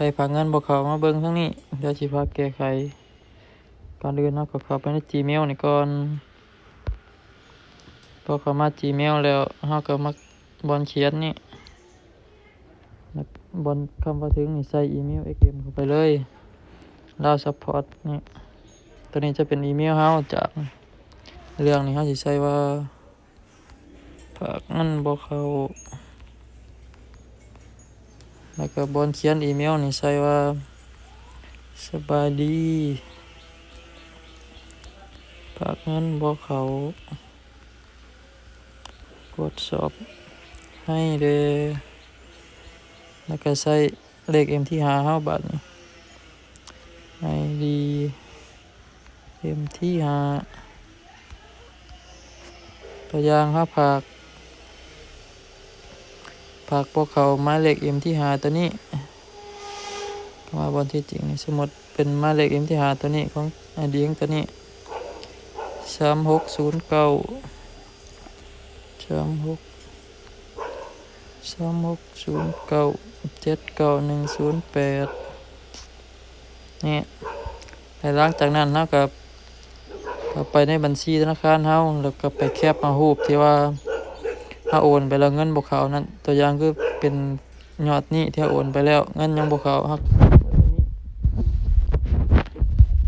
ໄດ້ຝາກເງິນບໍ່ເຂົ້າ ມາເບິ່ງທາງນີ້ ດຽວຊິພາແກ້ໄຂ. ກ່ອນອື່ນເຮົາກໍເຂົ້າໄປໃນ Gmail ນີ້ກ່ອນ. ພໍເຂົ້າມາ Gmail ແລ້ວ ເຮົາກໍມາບ່ອນຂຽນນີ້ ບ່ອນຄຳວ່າເຖິງນີ້ ໃສ່ອີເມວ ເອັກເອັມ ເຂົ້າໄປເລີຍ Lao Support ນີ້. ໂຕນີ້ຈະເປັນອີເມວເຮົາ. ຈາກເລື່ອງນີ້ເຮົາຊິໃສ່ວ່າ ຝາກເງິນບໍ່ເຂົ້າ ແລ້ວກໍບ່ອນຂຽນອີເມວນີ້ໃສ່ວ່າ ສະບາຍດີ ຝາກເງິນບໍ່ເຂົ້າ ກວດສອບໃຫ້ແດ່ ແລ້ວກໍໃສ່ເລກເອັມທີຫ້າເຮົາບາດນີ້ ໄອດີ ເອັມທີຫ້າ ຕົວຢ່າງເຮົາຝາກ ຝາກພວກເຂົາໝາຍເລກເອັມທີຫ້າຕົວນີ້ ເຂົ້າມາບ່ອນທີ່ຈິງນີ້ ສົມມຸດເປັນໝາຍເລກເອັມທີຫ້າຕົວນີ້ ຂອງໄອດີຕົວນີ້ ສາມຫົກສູນເກົ້າ ສາມຫົກ ສາມຫົກສູນເກົ້າ ເຈັດເກົ້າໜຶ່ງສູນແປດ ນີ້ ແລະ ຫຼັງຈາກນັ້ນເຮົາກໍ ເຂົ້າໄປໃນບັນຊີທະນາຄານເຮົາ ແລ້ວກໍໄປແຄບເອົາຮູບທີ່ວ່າເຮົາໂອນໄປແລ້ວເງິນບໍ່ເຂົ້ານັ້ນ ຕົວຢ່າງຄືເປັນຍອດນີ້ທີ່ເຮົາໂອນໄປແລ້ວ ເງິນຍັງບໍ່ເຂົ້າ ເຮົາ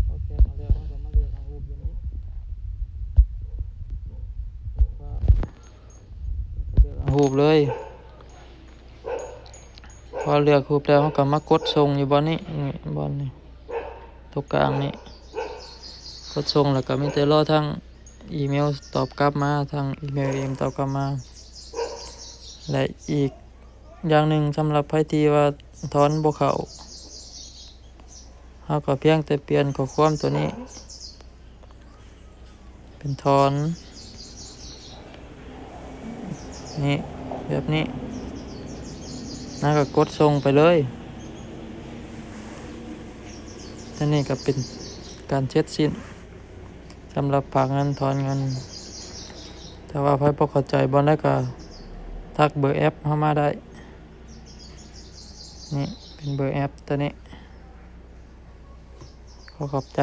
ເຮົາແຄບເອົາແລ້ວ ເຮົາກໍມາເລືອກເອົາຮູບຢູ່ນີ້ ເລືອກເອົາຮູບເລີຍ. ພໍເລືອກຮູບແລ້ວ ເຮົາກໍມາກົດສົ່ງຢູ່ບ່ອນນີ້ ນີ້ ບ່ອນນີ້ ຕົວກາງນີ້ ກົດສົ່ງ ແລ້ວກໍມີແຕ່ລໍທາງອີເມວຕອບກັບມາ ທາງອີເມວເອງຕອບກັບມາ ແລະ ອີກຢ່າງໜຶ່ງ ສຳລັບໃຜທີ່ວ່າຖອນບໍ່ເຂົ້າ ເຮົາກໍພຽງແຕ່ປ່ຽນຂໍ້ຄວາມຕົວນີ້ ເປັນຖອນ ນີ້ ແບບນີ້ ແລ້ວກໍກົດສົ່ງໄປເລີຍ. ອັນນີ້ກໍເປັນການເສັດສິ້ນສຳລັບຝາກເງິນ ຖອນເງິນ. ຖ້າວ່າໃຜບໍ່ເຂົ້າໃຈບ່ອນໃດກໍທັກເບີແອັບເຮົາມາໄດ້. ນີ້ເປັນເບີແອັບຕົວນີ້. ຂໍຂອບໃຈ.